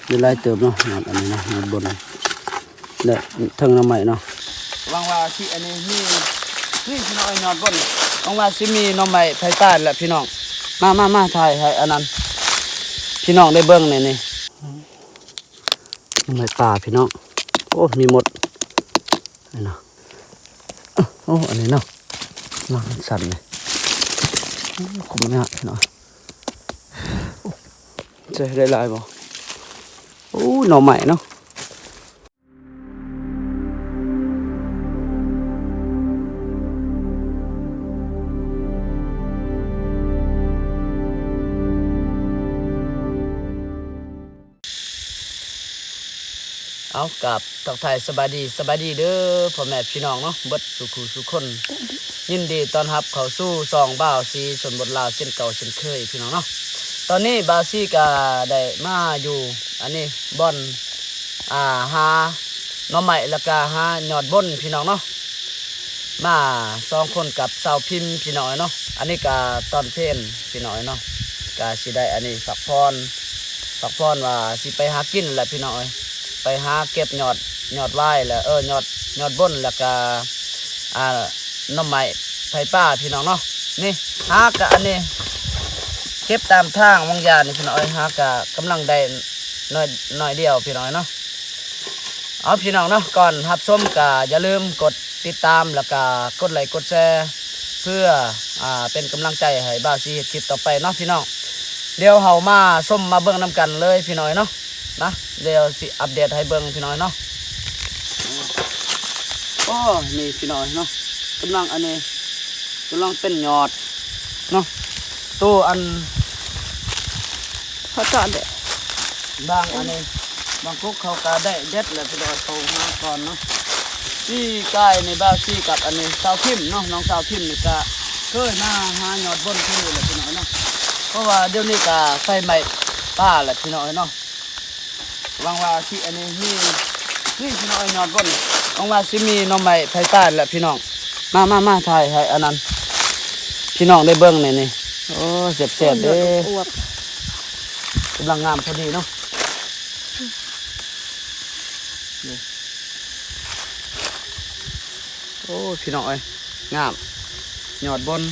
ໄດ້ຫຼາຍເຕີບເນາະ ຍອດອັນນີ້ເນາະ ຍອດບົນ ແລະ ເທິງໜໍ່ໄມ້ເນາະ. ຫວັງວ່າຊິອັນນີ້ມີ ນີ້ພີ່ນ້ອງເອີຍ ຍອດບົນ ຫວັງວ່າຊິມີໜໍ່ໄມ້ໄຟປ່າແຫຼະພີ່ນ້ອງ. ມາ ມາ ມາ ຖ່າຍໃຫ້ອັນນັ້ນ ພີ່ນ້ອງໄດ້ເບິ່ງແດ່ນີ້ ໜໍ່ໄມ້ປ່າພີ່ນ້ອງ. ໂອ້ ມີໝົດນີ້ເນາະ. ໂອ້ ອັນນີ້ເນາະ ລາງສັ້ນນີ້ ໂອ້ ຄຸມຍາກພີ່ນ້ອງ. ໃສ່ໄດ້ຫຼາຍບໍ່? ໂອ້ ໜໍ່ໄມ້ເນາະ. ເອົາ ກາບທັກທາຍສະບາຍດີ ສະບາຍດີເດີພໍ່ແມ່ພີ່ນ້ອງເນາະ ເບິດສູ່ຄູ່ສູ່ຄົນ. ຍິນດີຕ້ອນຮັບເຂົ້າສູ່ຊ່ອງບ່າວສີຊົນບົດລາວເຊັ່ນເກົ່າເຊັ່ນເຄີຍພີ່ນ້ອງເນາະ. ຕອນນີ້ບ່າວສີກະໄດ້ມາຢູ່ອັນນີ້ ບ່ອນ ອ່າ ຫາໜໍ່ໄມ້ ແລ້ວກະຫາຍອດບົນພີ່ນ້ອງເນາະ. ມາສອງຄົນກັບສາວພິມພີ່ນ້ອງເນາະ. ອັນນີ້ກະຕອນເພນພີ່ນ້ອງເນາະ ກະຊິໄດ້ອັນນີ້ພັກຜ່ອນ ພັກຜ່ອນວ່າຊິໄປຫາກິນແຫຼະພີ່ນ້ອງເອີຍ. ໄປຫາເກັບຍອດ ຍອດຫວາຍແລ້ວ ເອີ ຍອດ ຍອດບົນ ແລ້ວກະ ອ່າ ໜໍ່ໄມ້ໄຟປ່າພີ່ນ້ອງເນາະ. ນີ້ຫາກະອັນນີ້ ເກັບຕາມທາງບາງຢ່າງນີ້ພີ່ນ້ອງເອີຍ ຫາກະກຳລັງໄດ້ໜ້ອຍ ໜ້ອຍດຽວພີ່ນ້ອງເນາະ. ເອົາ ພີ່ນ້ອງເນາະ ກ່ອນຮັບຊົມກະຢ່າລືມກົດຕິດຕາມ ແລ້ວກະກົດໄລກົດແຊ ເພື່ອ ອ່າ ເປັນກຳລັງໃຈໃຫ້ບ່າວສີເຮັດຄລິບຕໍ່ໄປເນາະພີ່ນ້ອງ. ດຽວເຮົາມາຊົມມາເບິ່ງນຳກັນເລີຍພີ່ນ້ອງເນາະ. ນະ ດຽວຊິອັບເດດໃຫ້ເບິ່ງພີ່ນ້ອງເນາະ. ໂອ້ ນີ້ພີ່ນ້ອງເນາະ ກຳລັງອັນນີ້ ກຳລັງເປັນຍອດເນາະ. ໂຕອັນ ເຂົາເຈາະເດ້ ບາງອັນນີ້ ບາງກົກເຂົາກະໄດ້ເດັດແລ້ວ ໄປເອົາເຂົ້າຫາກ່ອນເນາະ. ປີກາຍນີ້ບ່າວສີກັບອັນນີ້ສາວພິມເນາະ ນ້ອງສາວພິມນີ້ກະເຄີຍມາຫາຍອດບົນທີ່ນີ້ແຫຼະພີ່ນ້ອງເນາະ. ເພາະວ່າດຽວນີ້ກະໄຟໄໝ້ປ່າແຫຼະພີ່ນ້ອງເນາະ. ຫວັງວ່າຊິອັນນີ້ມີ ນີ້ພີ່ນ້ອງເອີຍ ຍອດບົນ ຫວັງວ່າຊິມີໜໍ່ໄມ້ໄຟປ່າແຫຼະພີ່ນ້ອງ. ມາ ມາ ມາ ຖ່າຍໃຫ້ອັນນັ້ນ ພີ່ນ້ອງໄດ້ເບິ່ງແດ່ນີ້. ໂອ້ ແຊບໆເດ້ ອວບໆ ກຳລັງງາມພໍດີເນາະ. ໂອ້ ພີ່ນ້ອງເອີຍ ງາມ ຍອດບົນ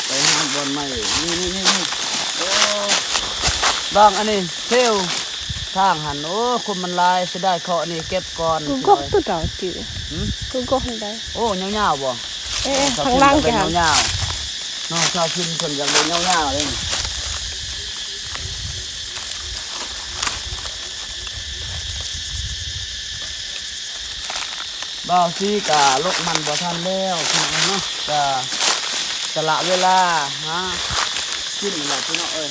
ໄປຫາບ່ອນໃໝ່ ນີ້ໆໆ ໂອ້ ບາງອັນນີ້ເຊວທາງຫັ້ນ ໂອ້ ຄົນມັນຫຼາຍ ເສຍດາຍເຄາະ ອັນນີ້ເກັບກ່ອນ. ກູກອກ ພີ່ນ້ອງເອີຍ ຕົວເກົ່າຈິ ຫືມ ກູກອກຫັ້ນໄດ ໂອ້ ຍາວໆບໍ່? ເອ ທາງຫຼັງ ສາວພິມຢາກໄດ້ຍາວໆ ນ້ອງສາວພິມເພິ່ນຢາກໄດ້ຍາວໆເດ້. ບ່າວສີກະລົກມັນບໍ່ທັນແລ້ວພີ່ນ້ອງເນາະ ກະສະຫຼະເວລາຫາກິນແຫຼະພີ່ນ້ອງເອີຍ.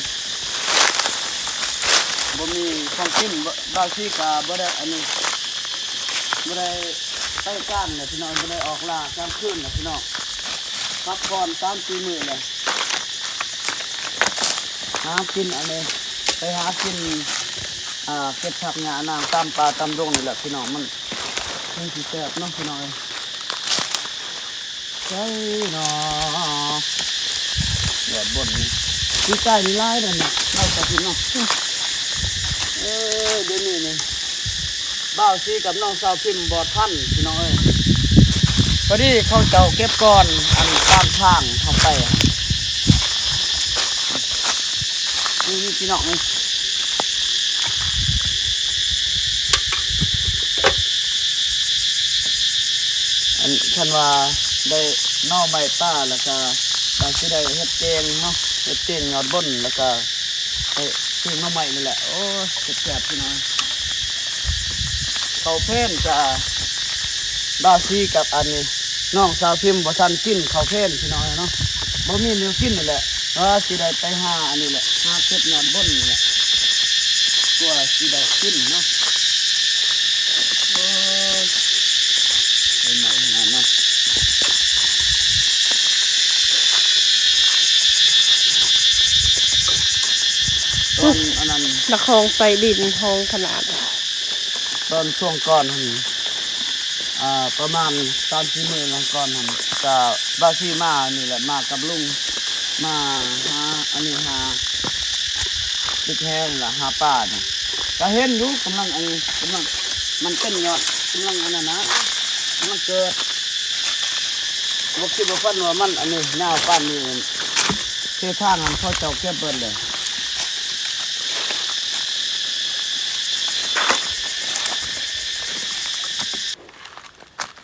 ບໍ່ມີຂອງກິນ ບ່າວສີກະບໍ່ໄດ້ອັນນີ້ ບໍ່ໄດ້ໄປການແຫຼະພີ່ນ້ອງ ບໍ່ໄດ້ອອກລ່າກາງຄືນແຫຼະພີ່ນ້ອງ. ພັກຜ່ອນສາມສີ່ມື້ແຫຼະ ຫາກິນອັນນີ້ ໄປຫາກິນ ອ່າ ເກັບຜັກຫຍ້ານາງຕາມປ່າຕາມດົງນີ້ແຫຼະພີ່ນ້ອງ. ມັນ ມັນຊິແຊບເນາະພີ່ນ້ອງເອີຍ. ໃຊ່ເນາະ ຍອດບົນນີ້ ປີກາຍນີ້ຫຼາຍເດ້ເນາະ ຫຼາຍກວ່າປີເນາະ. ເອີ ດຽວນີ້ນີ້ ບ່າວສີກັບນ້ອງສາວພິມບໍ່ທັນພີ່ນ້ອງເອີຍ. ພໍດີເຂົາເຈົ້າເກັບກ່ອນ ອັນຕາມທາງເຮົາໄປ ນີ້ພີ່ນ້ອງເອີຍ. ອັນຄັນວ່າໄດ້ໜໍ່ໄມ້ປ່າ ແລ້ວກະ ກະຊິໄດ້ເຮັດແກງເນາະ ເຮັດແກງຍອດບົນ ແລ້ວກະໄດ້ແກງໜໍ່ໄມ້ນີ້ແຫຼະ. ໂອ້ຍ ແຊບໆ ພີ່ນ້ອງ. ເຂົ້າເພນກະ ບ່າວສີກັບອັນນີ້ ນ້ອງສາວພິມບໍ່ທັນກິນເຂົ້າເພນພີ່ນ້ອງເນາະ ບໍ່ມີແນວກິນນີ້ແຫຼະ. ວ່າຊິໄດ້ໄປຫາອັນນີ້ແຫຼະ ຫາເກັບຍອດບົນນີ້ແຫຼະ ກວ່າຊິໄດ້ກິນເນາະ. ໂອ້ຍ ໄຟໄໝ້ຂະໜາດເນາະ. ຕອນອັນນັ້ນ ນັກຮ້ອງໃຕ້ດິນຮ້ອງຂະໜາດ ຕອນຊ່ວງກ່ອນຫັ້ນ ອ່າ ປະມານສາມສີ່ມື້ຫຼັງກ່ອນຫັ້ນ ກະບ່າວສີມານີ້ແຫຼະ ມາກັບລຸງ ມາຫາອັນນີ້ ຫາ ຕຶກແຮນີ້ລະ ຫາປານີ້ ກະເຫັນຢູ່ ກຳລັງອັນນີ້ ກຳລັງ ມັນເປັນຍອດ ກຳລັງອັນນັ້ນນະ ກຳລັງເກີດ ບໍ່ຄິດບໍ່ຝັນວ່າມັນອັນນີ້ຍາວປານນີ້ ເຂດທາງຫັ້ນເຂົາເຈົ້າເກັບເບິດເລີຍ.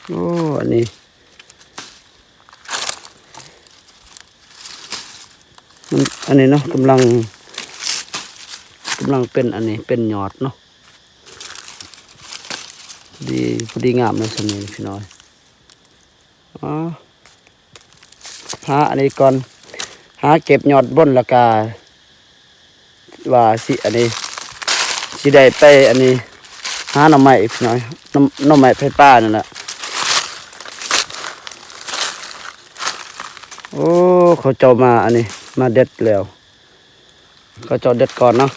ໂອ້ ອັນນີ້ ມັນ ອັນນີ້ເນາະ ກຳລັງ ກຳລັງເປັນອັນນີ້ ເປັນຍອດເນາະ ດີ ພໍດີງາມເລີຍ ສ່ຳນີ້ພີ່ນ້ອງ. ອໍ ຫາອັນນີ້ກ່ອນ ຫາເກັບຍອດບົນ ແລ້ວກະວ່າຊິອັນນີ້ ຊິໄດ້ໄປອັນນີ້ ຫາໜໍ່ໄມ້ອີກພີ່ນ້ອງ ໜໍ່ ໜໍ່ໄມ້ໄຟປ່ານັ້ນລະ. ໂອ້ ເຂົາເຈົ້າມາອັນນີ້ ມາເດັດແລ້ວ ເຂົາເຈົ້າເດັດກ່ອນເນາະ.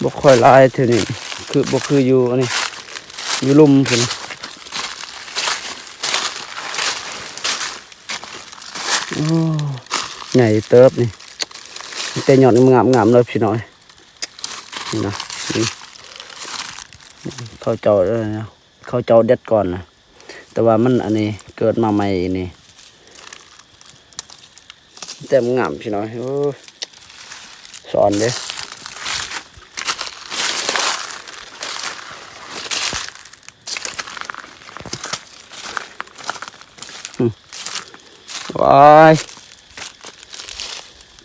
ບໍ່ຄ່ອຍຫຼາຍເທື່ອນີ້ ຄື ບໍ່ຄືຢູ່ອັນນີ້ ຢູ່ລຸ່ມພຸ້ນ. ໂອ້ ໃຫຍ່ເຕີບນີ້ ແຕ່ຍອດງາມໆເລີຍພີ່ນ້ອງ. ນີ້ນະ ນີ້ ເຂົາເຈົ້າ ເອີ ເຂົາເຈົ້າເດັດກ່ອນນະ ແຕ່ວ່າມັນອັນນີ້ເກີດມາໃໝ່ນີ້ ແຕ່ງາມພີ່ນ້ອງ. ໂອ້ ສອນເດ້ ວ້າຍ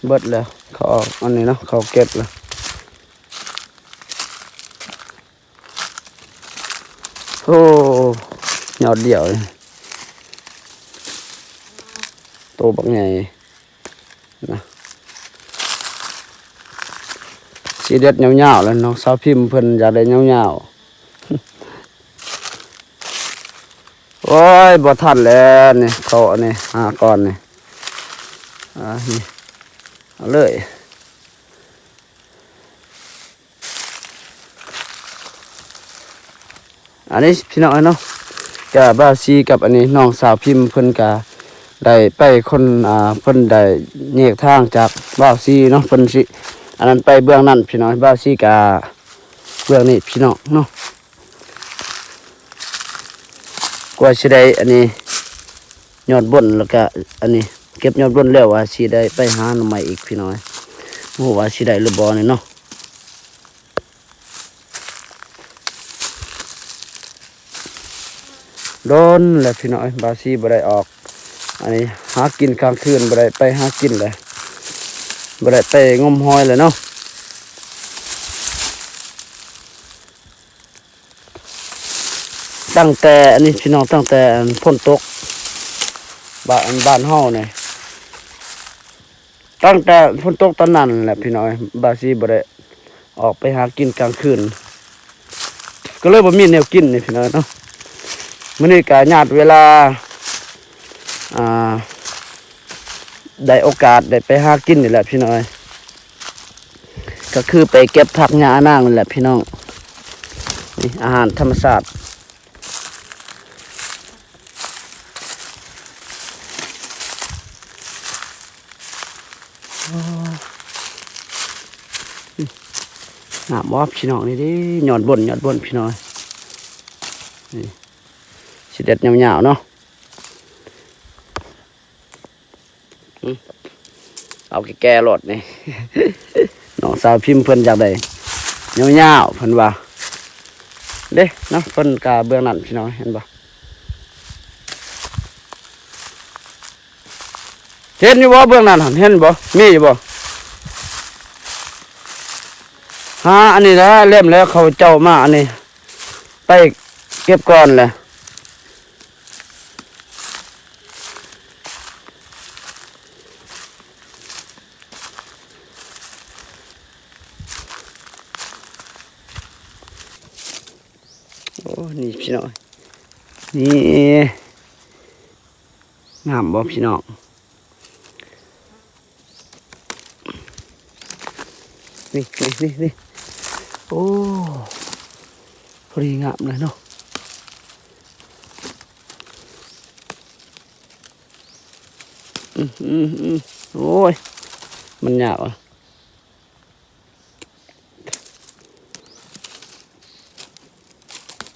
ເບິດແລ້ວ ເຂົາເອົາອັນນີ້ເນາະ ເຂົາເກັບແລ້ວ. ໂອ້ ຍອດດຽວ ໂຕບັກໃຫຍ່ນະ ຊິເດັດຍາວໆແລ້ວ ນ້ອງສາວພິມເພິ່ນຢາກໄດ້ຍາວໆ. ໂອ້ຍ ບໍ່ທັນແລ້ວນີ້ ເຂົາອັນນີ້ຫາກ່ອນນີ້ ອ່າ ນີ້ ເອົາເລີຍ. ອັນນີ້ພີ່ນ້ອງເອີຍເນາະ ກະບ່າວຊີກັບອັນນີ້ນ້ອງສາວພິມເພິ່ນກະໄດ້ໄປຄົນ ອ່າ ເພິ່ນໄດ້ແຍກທາງຈາກບ່າວຊີເນາະ ເພິ່ນຊິອັນນັ້ນໄປເບື້ອງນັ້ນພີ່ນ້ອງ ບ່າວຊີກະເບື້ອງນີ້ພີ່ນ້ອງເນາະ. ກວ່າຊິໄດ້ອັນນີ້ຍອດບົນ ແລ້ວກະອັນນີ້ເກັບຍອດບົນແລ້ວວ່າຊິໄດ້ໄປຫາໜໍ່ໄມ້ອີກພີ່ນ້ອງ ບໍ່ຮູ້ວ່າຊິໄດ້ຫຼືບໍ່ນີ້ເນາະ. ດົນແລ້ວພີ່ນ້ອງເອີຍ ບ່າວຊີບໍ່ໄດ້ອອກ ອັນນີ້ຫາກິນກາງຄືນ ບໍ່ໄດ້ໄປຫາກິນເລີຍ ບໍ່ໄດ້ໄປງົມຫອຍເລີຍເນາະ. ຕັ້ງແຕ່ອັນນີ້ພີ່ນ້ອງ ຕັ້ງແຕ່ອັນຝົນຕົກ ບ້ານ ບ້ານເຮົານີ້ ຕັ້ງແຕ່ຝົນຕົກຕອນນັ້ນແຫຼະພີ່ນ້ອງ ບ່າວຊີບໍ່ໄດ້ອອກໄປຫາກິນກາງຄືນ ກໍເລີຍບໍ່ມີແນວກິນນີ້ພີ່ນ້ອງເນາະ. ມື້ນີ້ກໍຍາດເວລາ ອ່າ ໄດ້ໂອກາດໄດ້ໄປຫາກິນນີ້ແຫຼະພີ່ນ້ອງ ກໍຄືໄປເກັບຜັກຫຍ້ານາງນີ້ແຫຼະພີ່ນ້ອງ. ນີ້ອາຫານທຳມະຊາດ ງາມບໍ່ພີ່ນ້ອງ ນີ້ເດ້ ຍອດບົນ ຍອດບົນພີ່ນ້ອງ ນີ້ຊິເດັດຍາວໆເນາະ. ອືມ ເອົາແກ່ໆໂລດນີ້ ນ້ອງສາວພິມເພິ່ນຢາກໄດ້ຍາວໆ ເພິ່ນວ່າເດ້ເນາະ ເພິ່ນກະເບື້ອງນັ້ນພີ່ນ້ອງ ເຫັນບໍ່ ເຫັນຢູ່ບໍ່ ເບື້ອງນັ້ນຫັ້ນ ເຫັນບໍ່ ມີຢູ່ບໍ່ ຫາອັນນີ້ລະ ເຫຼັ້ມແລ້ວ ເຂົາເຈົ້າມາອັນນີ້ ໄປເກັບກ່ອນແຫຼະ. ໂອ້ ນີ້ພີ່ນ້ອງ ນີ້ ງາມບໍ່ພີ່ນ້ອງ? ນີ້ ນີ້ ນີ້ ນີ້ ໂອ້ ພໍດີງາມເລີຍເນາະ. ອືມ ໂອ້ຍ ມັນຍາກວ່າ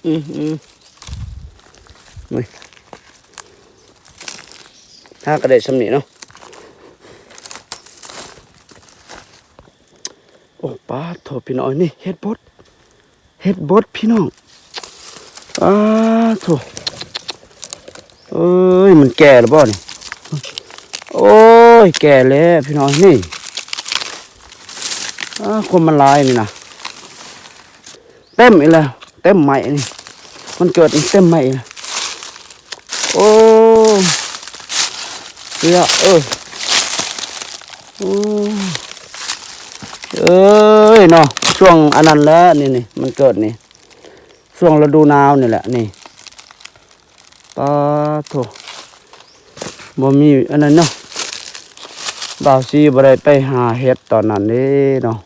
ອືມ ນີ້ ຫາກໍໄດ້ຊ່ຳນີ້ເນາະ. ໂອ້ ປາດໂທ້ ພີ່ນ້ອງເອີຍ ນີ້ເຫັດບົດ ເຫັດບົດພີ່ນ້ອງ ປາດໂທ້ ເອີຍ ມັນແກ່ແລ້ວບໍ່ນີ້? ໂອ້ຍ ແກ່ແລ້ວພີ່ນ້ອງ ນີ້ ອາ ຄວາມມັນຫຼາຍນີ້ນະ ເຕັມອີກແລ້ວ ເຕັມໄມ້ນີ້ ມັນເກີດເຕັມໄມ້ນີ້ ໂອ້ ເຫຼືອ ເອີ ໂອ້ ເອີຍເນາະ ຊ່ວງອັນນັ້ນແຫຼະ ນີ້ໆ ມັນເກີດນີ້ ຊ່ວງລະດູໜາວນີ້ແຫຼະນີ້ ປາດໂທ້ ບໍ່ມີອັນນັ້ນເນາະ ບ່າວຊີບໍ່ໄດ້ໄປຫາເຫັດຕອນນັ້ນເດ້ເນາະ.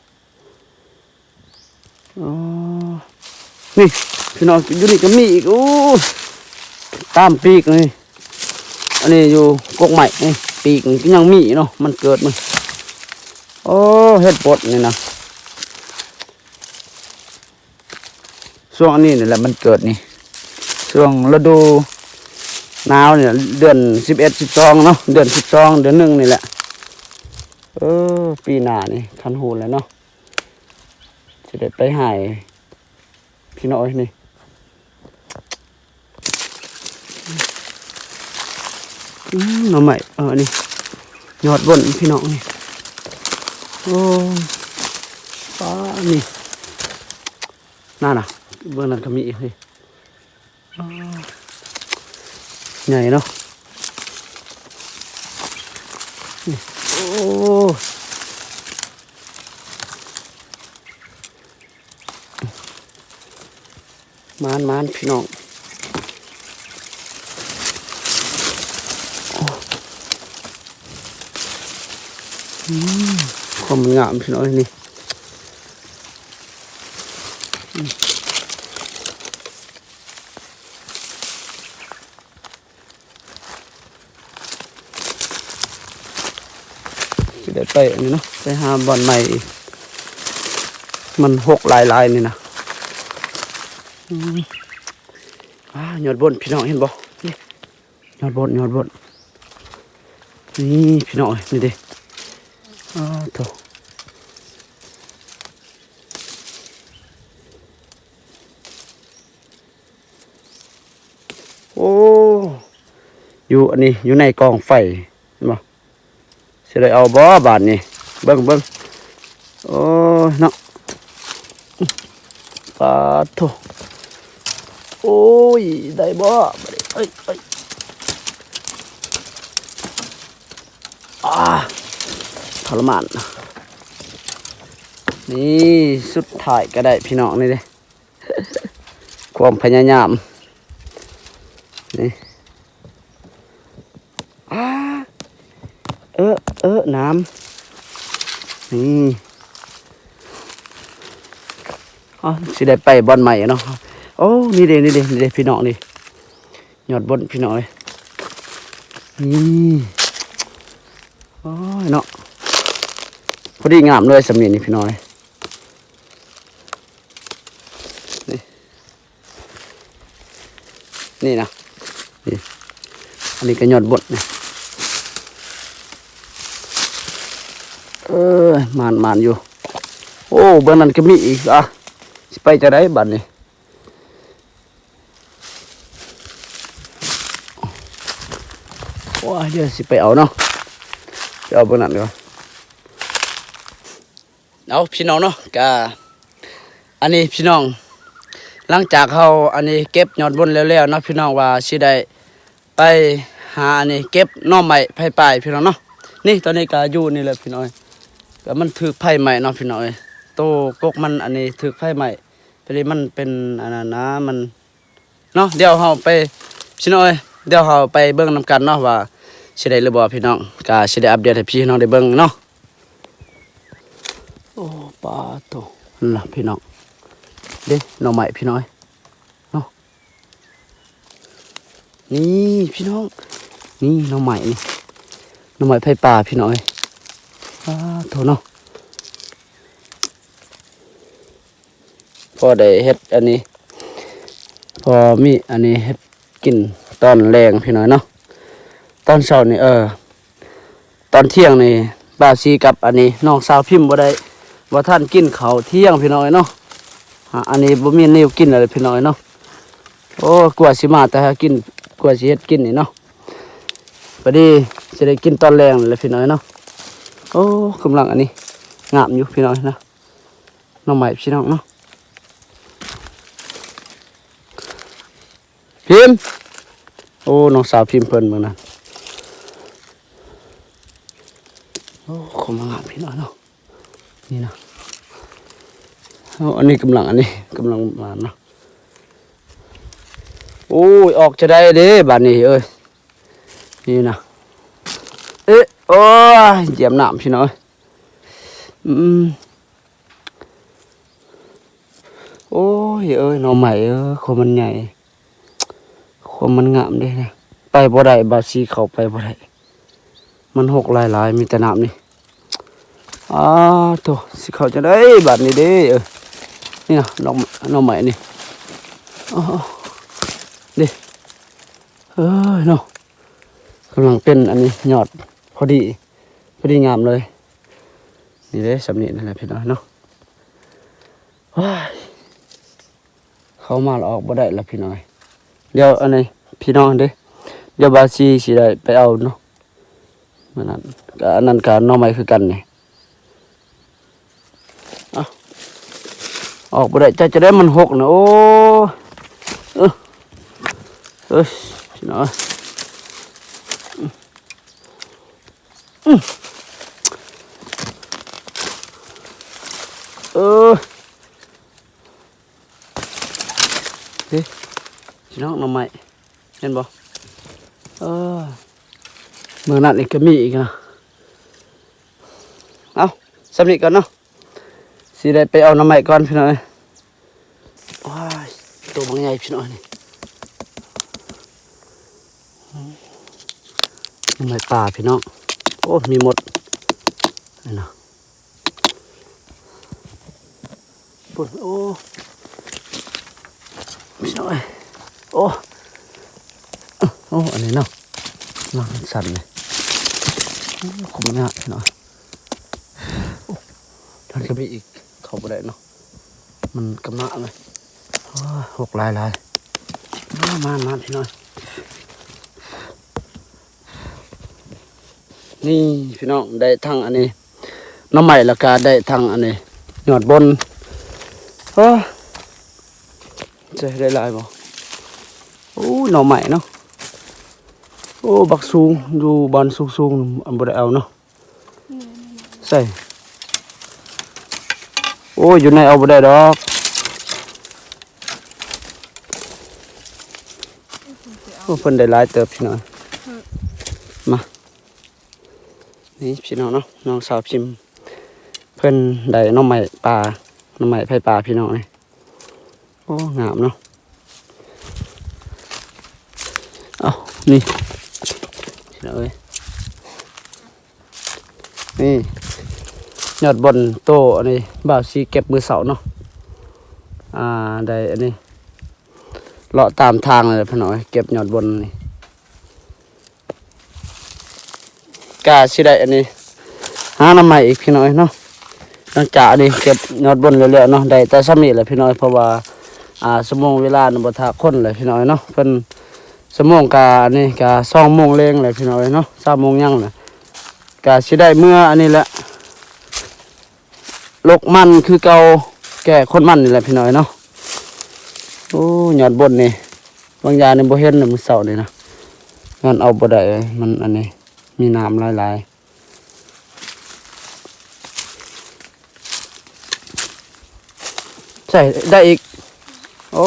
ອໍ ນີ້ພີ່ນ້ອງ ຢູ່ນີ້ກໍມີອີກ ໂອ້ ຕາມປີກນີ້ ອັນນີ້ຢູ່ກົກໄມ້ນີ້ ປີກນີ້ກໍຍັງມີເນາະ ມັນເກີດມັນ ໂອ້ ເຫັດບົດນີ້ນະ ຊ່ວງອັນນີ້ນີ້ແຫຼະມັນເກີດນີ້ ຊ່ວງລະດູໜາວນີ້ ເດືອນສິບເອັດ ສິບສອງເນາະ ເດືອນສິບສອງ ເດືອນໜຶ່ງນີ້ແຫຼະ ເອີ ປີໜ້ານີ້ຄັນຮູ້ແລ້ວເນາະ ຊິໄດ້ໄປໃຫ້ພີ່ນ້ອງເອີຍ ນີ້ ອືມ ໜໍ່ໄມ້ ເອີ ອັນນີ້ຍອດບົ້ນພີ່ນ້ອງນີ້ ໂອ້ ປາ ນີ້ ນັ້ນນະ ເບື້ອງນັ້ນກໍມີອີກເຮີ້ຍ ອ້າ ໃຫຍ່ເນາະ ນີ້ ໂອ້ ມານໆ ພີ່ນ້ອງ ໂອ້ ອືມ ຄວາມງາມພີ່ນ້ອງເອີຍ ນີ້ ຊິໄດ້ໄປອັນນີ້ເນາະ ໄປຫາບ່ອນໃໝ່ອີກ ມັນຮົກຫຼາຍໆ ນີ້ນະ ອືມ ອາ ຍອດບົ້ນ ພີ່ນ້ອງເຫັນບໍ່? ນີ້ ຍອດບົ້ນ ຍອດບົ້ນ ນີ້ພີ່ນ້ອງເອີຍ ນີ້ເດ້ ອາ ໂທ້ ໂອ້ ຢູ່ອັນນີ້ ຢູ່ໃນກອງໄຟ ເຫັນບໍ່? ຊິໄດ້ເອົາບໍ່ບາດນີ້? ເບິ່ງ ເບິ່ງ ໂອ້ຍເນາະ ປາດໂທ້ ໂອ້ຍ ໄດ້ບໍ່ບາດນີ້? ເອີຍ ເອີຍ ອາ ທໍລະມານ ນີ້ ສຸດທ້າຍກໍໄດ້ ພີ່ນ້ອງ ນີ້ເດ້ ຄວາມພະຍາຍາມ ນີ້ ອາ ເອີ ເອີ ນ້ຳ ນີ້ ເຮົາຊິໄດ້ໄປບ່ອນໃໝ່ເນາະ ໂອ້ ນີ້ເດ້ ນີ້ເດ້ ນີ້ເດ້ ພີ່ນ້ອງ ນີ້ ຍອດບົ້ນ ພີ່ນ້ອງເອີຍ ນີ້ ໂອ້ຍເນາະ ພໍດີງາມເລີຍ ສ່ຳນີ້ນີ້ ພີ່ນ້ອງເອີຍ ນີ້ ນີ້ນະ ນີ້ ອັນນີ້ກໍຍອດບົ້ນນີ້ ເອີ ໝານໆ ຢູ່ ໂອ້ ເບື້ອງນັ້ນກໍມີອີກ ອະ ຊິໄປຈັ່ງໃດບາດນີ້? ໂອ້ຍ ດຽວຊິໄປເອົາເນາະ ໄປເອົາເບິ່ງນັ້ນກ່ອນ ເອົາ ພີ່ນ້ອງເນາະ ກະ ອັນນີ້ພີ່ນ້ອງ ຫຼັງຈາກເຮົາ ອັນນີ້ ເກັບຍອດບົ້ນແລ້ວໆ ເນາະ ພີ່ນ້ອງ ວ່າຊິໄດ້ໄປຫາ ອັນນີ້ ເກັບໜໍ່ໄມ້ໄຟປ່າຍ ພີ່ນ້ອງເນາະ ນີ້ ຕອນນີ້ກະຢູ່ນີ້ແຫຼະ ພີ່ນ້ອງ ກະມັນຖືກໄຟໄໝ້ເນາະ ພີ່ນ້ອງເອີຍ ໂຕກົກມັນ ອັນນີ້ ຖືກໄຟໄໝ້ ພໍດີມັນເປັນ ອັນນັ້ນນະ ມັນ ເນາະ ດຽວເຮົາໄປ ພີ່ນ້ອງເອີຍ ດຽວເຮົາໄປເບິ່ງນຳກັນເນາະ ວ່າຊິໄດ້ຫຼືບໍ່ ພີ່ນ້ອງ ກະຊິໄດ້ອັບເດດໃຫ້ພີ່ນ້ອງໄດ້ເບິ່ງເນາະ ໂອ້ ປາໂທ້ ນັ້ນລະ ພີ່ນ້ອງ ເດ້ ໜໍ່ໄມ້ ພີ່ນ້ອງເອີຍ ເນາະ ນີ້ ພີ່ນ້ອງ ນີ້ ໜໍ່ໄມ້ນີ້ ໜໍ່ໄມ້ໄຟປ່າພີ່ນ້ອງເອີຍ ອ້າໂທ້ເນາະ ພໍໄດ້ເຮັດອັນນີ້ ພໍມີອັນນີ້ເຮັດກິນຕອນແລງພີ່ນ້ອງເນາະ ຕອນເຊົ້ານີ້ ເອີ ຕອນທ່ຽງນີ້ບ່າວສີກັບອັນນີ້ນ້ອງສາວພິມບໍ່ໄດ້ ບໍ່ທັນກິນເຂົ້າທ່ຽງພີ່ນ້ອງເອີຍເນາະ ອາ ອັນນີ້ບໍ່ມີແນວກິນແລ້ວພີ່ນ້ອງເອີຍເນາະ ໂອ້ ກວ່າຊິມາແຕ່ຫາກິນ ກວ່າຊິເຮັດກິນນີ້ເນາະ ພໍດີຊິໄດ້ກິນຕອນແລງແລ້ວພີ່ນ້ອງເນາະ ໂອ້ ກຳລັງອັນນີ້ງາມຢູ່ພີ່ນ້ອງເນາະ ໜໍ່ໄມ້ພີ່ນ້ອງເນາະ ພິມ ໂອ້ ນ້ອງສາວພິມເພິ່ນເບິ່ງນັ້ນ ໂອ້ ຂອງງາມພີ່ນ້ອງເນາະ ນີ້ນະ ໂອ້ ອັນນີ້ກຳລັງ ອັນນີ້ກຳລັງມາເນາະ ໂອ້ຍ ອອກຈະໄດ້ເດ້ບາດນີ້ເອີຍ ນີ້ນະ ເອະ ໂອ້ຍ ຢຽມນ້ຳພີ່ນ້ອງເອີຍ ອືມ ໂອ້ຍເອີຍ ໜໍ່ໄມ້ເອີຍ ຄວາມມັນໃຫຍ່ ຄວາມມັນງາມເດ້ ໄປບໍ່ໄດ້ ບ່າວສີເຂົ້າໄປບໍ່ໄດ້ ມັນຮົກຫຼາຍໆ ມີແຕ່ນ້ຳນີ້ ອ້າໂທ້ ຊິເຂົ້າຈັ່ງໃດບາດນີ້ເດ້ ເອີ ນີ້ນະ ໜໍ່ ໜໍ່ໄມ້ນີ້ ໂອ້ ເດ້ ເອີຍເນາະ ກຳລັງເປັນອັນນີ້ ຍອດພໍດີ ພໍດີງາມເລີຍ ນີ້ເດ້ ສ່ຳນີ້ນັ້ນແຫຼະພີ່ນ້ອງເນາະ ວ້າຍ ເຂົ້າມາແລ້ວອອກບໍ່ໄດ້ລະພີ່ນ້ອງ ດຽວອັນນີ້ພີ່ນ້ອງເດ້ ດຽວບ່າວສີຊິໄດ້ໄປເອົາເນາະ ອັນນັ້ນກະ ອັນນັ້ນກະໜໍ່ໄມ້ຄືກັນນີ້ ເອົ້າ ອອກບໍ່ໄດ້ ຈັກຈະໄດ້ ມັນຮົກນະ ໂອ້ ເອີ ເອີຍ ພີ່ນ້ອງ ອື ເອີ ເດ້ ພີ່ນ້ອງ ໜໍ່ໄມ້ ເຫັນບໍ່ ເອີ ເມືອງນັ້ນອີກກໍມີອີກນະ ເອົ້າ ສ່ຳນີ້ກ່ອນເນາະ ຊິໄດ້ໄປເອົາໜໍ່ໄມ້ກ່ອນພີ່ນ້ອງເອີຍ ໂອ້ຍ ໂຕບັກໃຫຍ່ພີ່ນ້ອງນີ້ ໜໍ່ໄມ້ປ່າພີ່ນ້ອງ ໂອ້ ມີໝົດ ນີ້ນະ ພຸ້ນ ໂອ້ ພີ່ນ້ອງເອີຍ ໂອ້ ໂອ້ ອັນນີ້ເນາະ ນາງສັ່ນເລີຍ ໂອ້ ຂອງມັນງາມພີ່ນ້ອງ ໂອ້ ທາງກະມີອີກ ເຂົ້າບໍ່ໄດ້ເນາະ ມັນກະມະເລີຍ ໂອ້ ຮົກຫຼາຍໆ ມາ ມາ ມາ ພີ່ນ້ອງ ນີ້ພີ່ນ້ອງ ໄດ້ທັງອັນນີ້ ໜໍ່ໄມ້ ແລ້ວກະໄດ້ທັງອັນນີ້ ຍອດບົນ ເອີ ຈະໄດ້ຫຼາຍບໍ່ ໂອ້ ໜໍ່ໄມ້ເນາະ ໂອ້ ບັກສູງ ຢູ່ບ່ອນສູງໆ ອັນບໍ່ໄດ້ເອົາເນາະ ໃສ່ ໂອ້ຍ ຢູ່ໃນເອົາບໍ່ໄດ້ດອກ ໂອ້ ເພິ່ນໄດ້ຫຼາຍເຕີບພີ່ນ້ອງ ມາ ນີ້ພີ່ນ້ອງເນາະ ນ້ອງສາວພິມ ເພິ່ນໄດ້ໜໍ່ໄມ້ປ່າ ໜໍ່ໄມ້ໄຟປ່າພີ່ນ້ອງນີ້ ໂອ້ ງາມເນາະ ເອົ້າ ນີ້ ພີ່ນ້ອງເອີຍ ນີ້ ຍອດບົນໂຕ ອັນນີ້ບ່າວສີເກັບມື້ເຊົ້າເນາະ ອ່າ ໄດ້ອັນນີ້ ເລາະຕາມທາງເລີຍພີ່ນ້ອງເອີຍ ເກັບຍອດບົນນີ້ ກະຊິໄດ້ອັນນີ້ ຫາໜໍ່ໄມ້ອີກພີ່ນ້ອງເອີຍເນາະ ຫຼັງຈາກອັນນີ້ເກັບຍອດບົນແລ້ວໆເນາະ ໄດ້ແຕ່ສ່ຳນີ້ແຫຼະພີ່ນ້ອງເອີຍ ເພາະວ່າ ອ່າ ຊົ່ວໂມງເວລານະ ບໍ່ຖ້າຄົນແຫຼະພີ່ນ້ອງເອີຍເນາະ ເພິ່ນ ຊົ່ວໂມງກະ ອັນນີ້ກະສອງໂມງແລງແຫຼະພີ່ນ້ອງເອີຍເນາະ ສາມໂມງຫຍັງນະ ກະຊິໄດ້ເມືອອັນນີ້ແຫຼະ ລົກມັນຄືເກົ່າ ແກ່ຂົນມັນນີ້ແຫຼະພີ່ນ້ອງເອີຍເນາະ ໂອ້ ຍອດບົນນີ້ ບາງຢ່າງນີ້ບໍ່ເຫັນນະ ມື້ເຊົ້ານີ້ນະ ມັນເອົາບໍ່ໄດ້ ມັນອັນນີ້ ມີນ້ຳຫຼາຍໆ ໃສ່ໄດ້ອີກ ໂອ້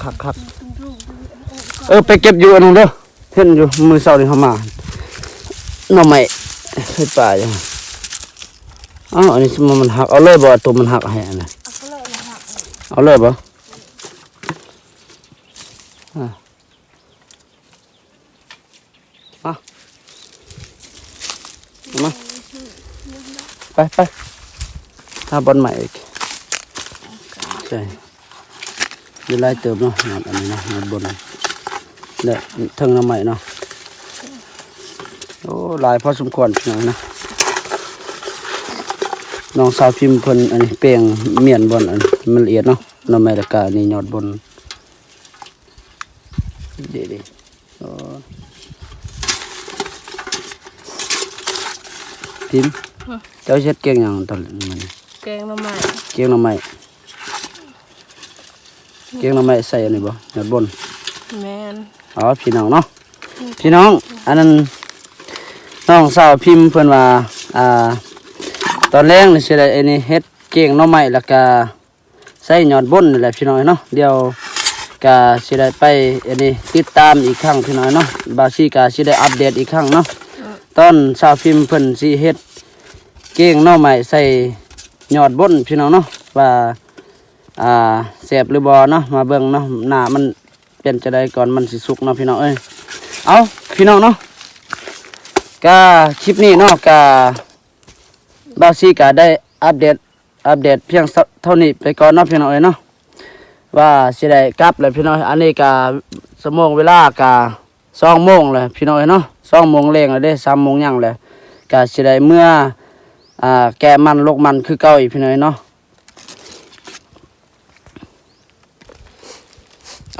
ຄັກໆໆ ເອີ ໄປເກັບຢູ່ອັນນັ້ນເດີ ເຫັນຢູ່ມື້ເຊົ້ານີ້ເຮົາມາ ໜໍ່ໄມ້ໃສ່ປ່າຢູ່ ອ້າວ ອັນນີ້ມັນຫັກ ເອົາເລີຍບໍ່ ໂຕມັນຫັກໃຫ້ອັນນັ້ນ ເອົາເລີຍບໍ່ ອ່າ ມາ ມາ ໄປ ໄປ ຫາບ່ອນໃໝ່ອີກ ໃຊ່ ມີຫຼາຍເຕີບເນາະ ຍອດອັນນີ້ເນາະ ຍອດບົນ ແລະ ເທິງໜໍ່ໄມ້ເນາະ ໂອ້ ຫຼາຍພໍສົມຄວນພີ່ນ້ອງເນາະ ນ້ອງສາວພິມເພິ່ນ ອັນນີ້ແປງມ້ຽນບ່ອນ ອັນນີ້ມັນລະອຽດເນາະ ໜໍ່ໄມ້ ແລ້ວກະອັນນີ້ຍອດບົນ ເດ້ໆ ໂອ້ ພິມ ຮະ ເຈົ້າເຮັດແກງຫຍັງຕອນມື້ນີ້? ແກງໜໍ່ໄມ້ ແກງໜໍ່ໄມ້ ແກງໜໍ່ໄມ້ໃສ່ອັນນີ້ບໍ່? ຍອດບົນ ແມ່ນ ອໍ ພີ່ນ້ອງເນາະ ອືມ ພີ່ນ້ອງ ອັນນັ້ນ ນ້ອງສາວພິມເພິ່ນວ່າ ອ່າ ຕອນແລງນີ້ຊິໄດ້ອັນນີ້ ເຮັດແກງໜໍ່ໄມ້ ແລ້ວກະ ໃສ່ຍອດບົນນີ້ແຫຼະພີ່ນ້ອງເນາະ ດຽວກະຊິໄດ້ໄປອັນນີ້ ຕິດຕາມອີກຄັ້ງພີ່ນ້ອງເນາະ ບ່າວສີກະຊິໄດ້ອັບເດດອີກຄັ້ງເນາະ ອືມ ຕອນສາວພິມເພິ່ນຊິເຮັດແກງໜໍ່ໄມ້ໃສ່ຍອດບົນພີ່ນ້ອງເນາະ ວ່າ ອ່າ ແຊບຫຼືບໍ່ເນາະ ມາເບິ່ງເນາະ ໜ້າມັນເປັນຈັ່ງໃດກ່ອນມັນຊິສຸກເນາະພີ່ນ້ອງເອີຍ ເອົ້າ ພີ່ນ້ອງເນາະ ກະຄລິບນີ້ເນາະ ກະບ່າວສີກະໄດ້ອັບເດດ ອັບເດດພຽງເທົ່ານີ້ໄປກ່ອນເນາະພີ່ນ້ອງເອີຍເນາະ ວ່າຊິໄດ້ກັບແລ້ວພີ່ນ້ອງ ອັນນີ້ກະຊົ່ວໂມງເວລາກະສອງໂມງແລ້ວພີ່ນ້ອງເອີຍເນາະ ສອງໂມງແລງແລ້ວເດ້ ສາມໂມງຫຍັງແລ້ວ ກະຊິໄດ້ເມືອ ອ່າ ແກະມັນ ລົກມັນຄືເກົ່າອີກພີ່ນ້ອງເອີຍເນາະ.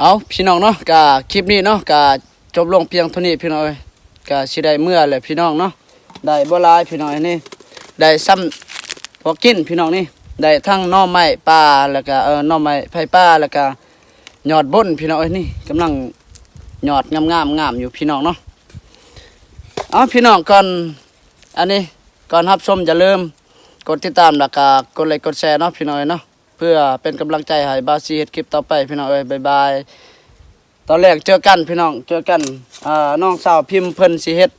ເອົາ ພີ່ນ້ອງເນາະ ກະຄລິບນີ້ເນາະ ກະຈົບລົງພຽງເທົ່ານີ້ພີ່ນ້ອງເອີຍ ກະຊິໄດ້ເມືອແລ້ວພີ່ນ້ອງເນາະ ໄດ້ບໍ່ຫຼາຍພີ່ນ້ອງເອີຍນີ້ ໄດ້ຊ່ຳພໍກິນພີ່ນ້ອງນີ້ ໄດ້ທັງໜໍ່ໄມ້ປ່າ ແລ້ວກະ ເອີ ໜໍ່ໄມ້ໄຜ່ປ່າ ແລ້ວກະຍອດບົນພີ່ນ້ອງເອີຍນີ້ ກຳລັງຍອດງາມໆ ງາມຢູ່ພີ່ນ້ອງເນາະ ເອົາ ພີ່ນ້ອງ ກ່ອນ ອັນນີ້ ກ່ອນຮັບຊົມ ຢ່າລືມກົດຕິດຕາມ ແລ້ວກະກົດໄລກົດແຊເນາະ ພີ່ນ້ອງເອີຍເນາະ ເພື່ອເປັນກຳລັງໃຈໃຫ້ບ່າວສີເຮັດຄລິບຕໍ່ໄປພີ່ນ້ອງເອີຍ ບາຍບາຍ ຕອນແລງເຈີກັນພີ່ນ້ອງ ເຈີກັນ ອ່າ ນ້ອງສາວພິມເພິ່ນຊິເຮັດ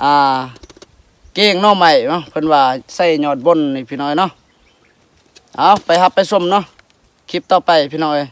ອ່າ ແກງໜໍ່ໄມ້ເນາະ ເພິ່ນວ່າໃສ່ຍອດບົນນີ້ພີ່ນ້ອງເນາະ ເອົາ ໄປຮັບໄປຊົມເນາະ ຄລິບຕໍ່ໄປພີ່ນ້ອງເອີຍ.